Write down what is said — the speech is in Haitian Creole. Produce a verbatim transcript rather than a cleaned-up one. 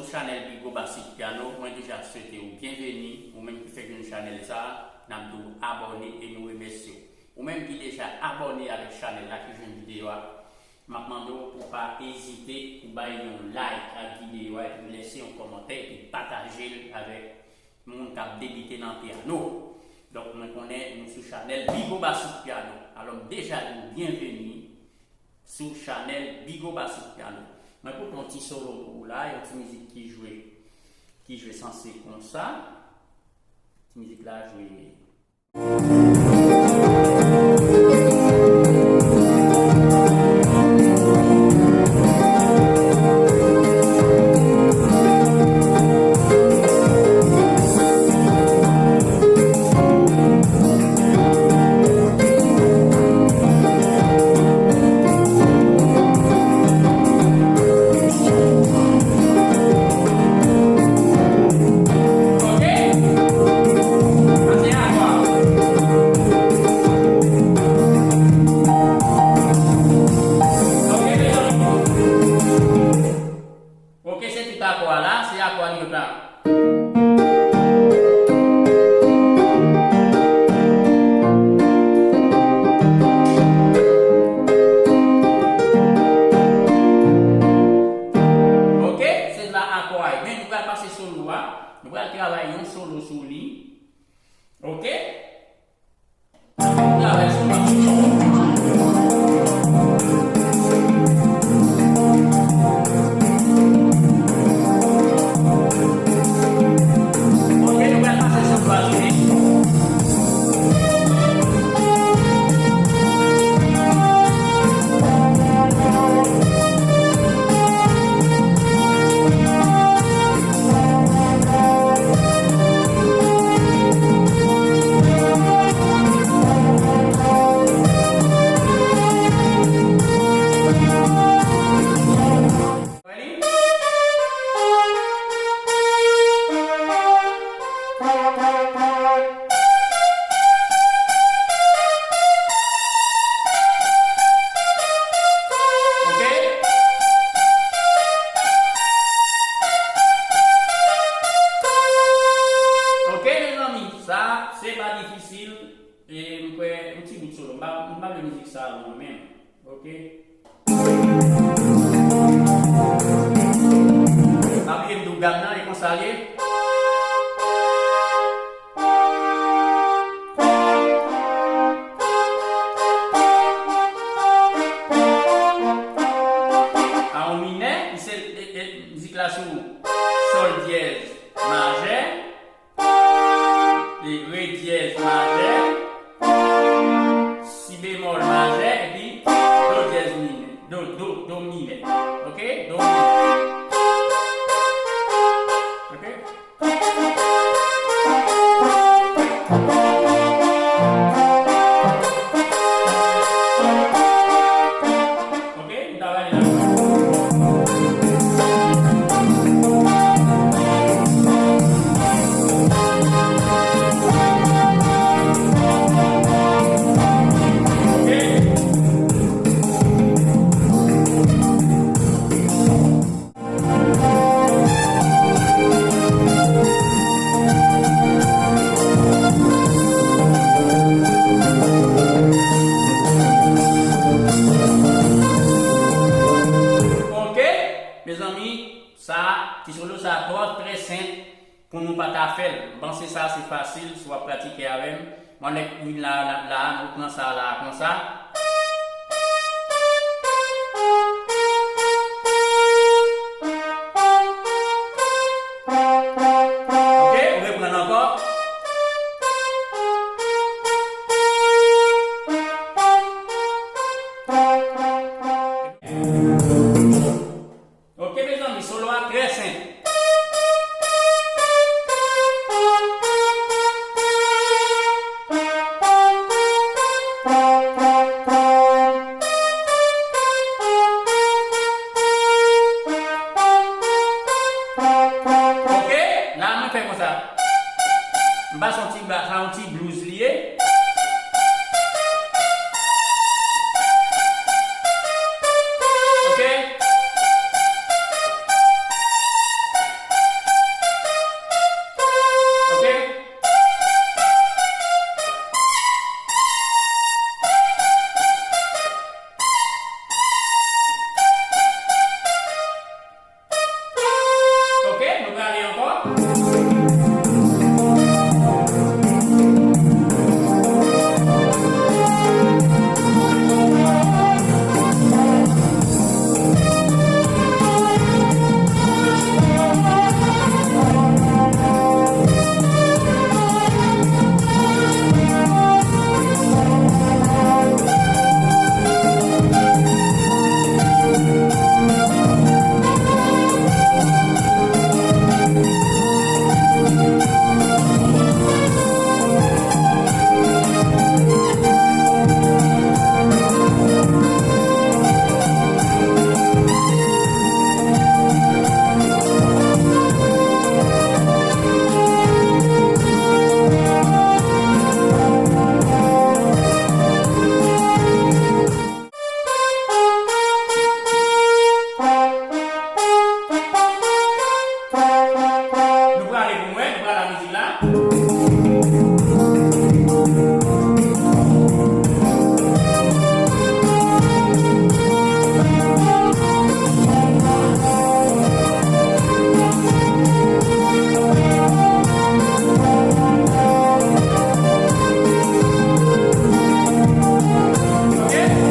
Chanèl Bigo Basit Piano, mwen deja swete w byenveni. Ou menm ki fèk jwenn chanèl sa a, n ap di w abòne e nou remèsye w. Ou menm ki deja abòne avèk chanèl la, ki jwenn videyo a, m ap mande w pou w pa ezite pou w bay yon like ak videyo a, epi lese yon kòmantè, epi pataje l avèk moun k ap debite nan pyano. Donk, mwen konnen nou sou chanèl Bigo Basit Piano. Alò, m deja di w byenveni sou chanèl Bigo Basit Piano. Mwen pote yon ti solo pou ou la, yon ti mizik ki jwe, ki jwe sanse konsa. Ti mizik la jwe. Ok? Sa se akò a. Ok, mezanmi. Ok, se tout akò a la, se akò a li yo la. Ok, se la akò a. Men nou pral pase solo a. Nou pral travay yon solo sou li. Ok? Ok? Ok, mezanmi, sa se pa difisil. E m kwè yon ti bout solo. M pa, m pa vle mizik sa a long menm. Ok? Pa bliye m di w gam nan, e konsa l ye. A yon minè, se, e, e, mizik la sou sòl dyèz majè. E re dyèz majè, si bemòl majè, epi do dyèz minè, do, do, do minè. Ok? Do minè. Ok? Ok? Nou ta prale la. Ok, mezanmi, sa, ti solo sa twò trè senp pou nou pa ta fè l. M panse sa se fasil si w ap pratike avè m. Mwen nèk vin la, la, la, nou pran sa la konsa. Ok, ou reprann ankò. Ok, mezanmi, solo a trè senp. Ok, la mwen fè konsa. M pa son ti ba, sa yon ti blues.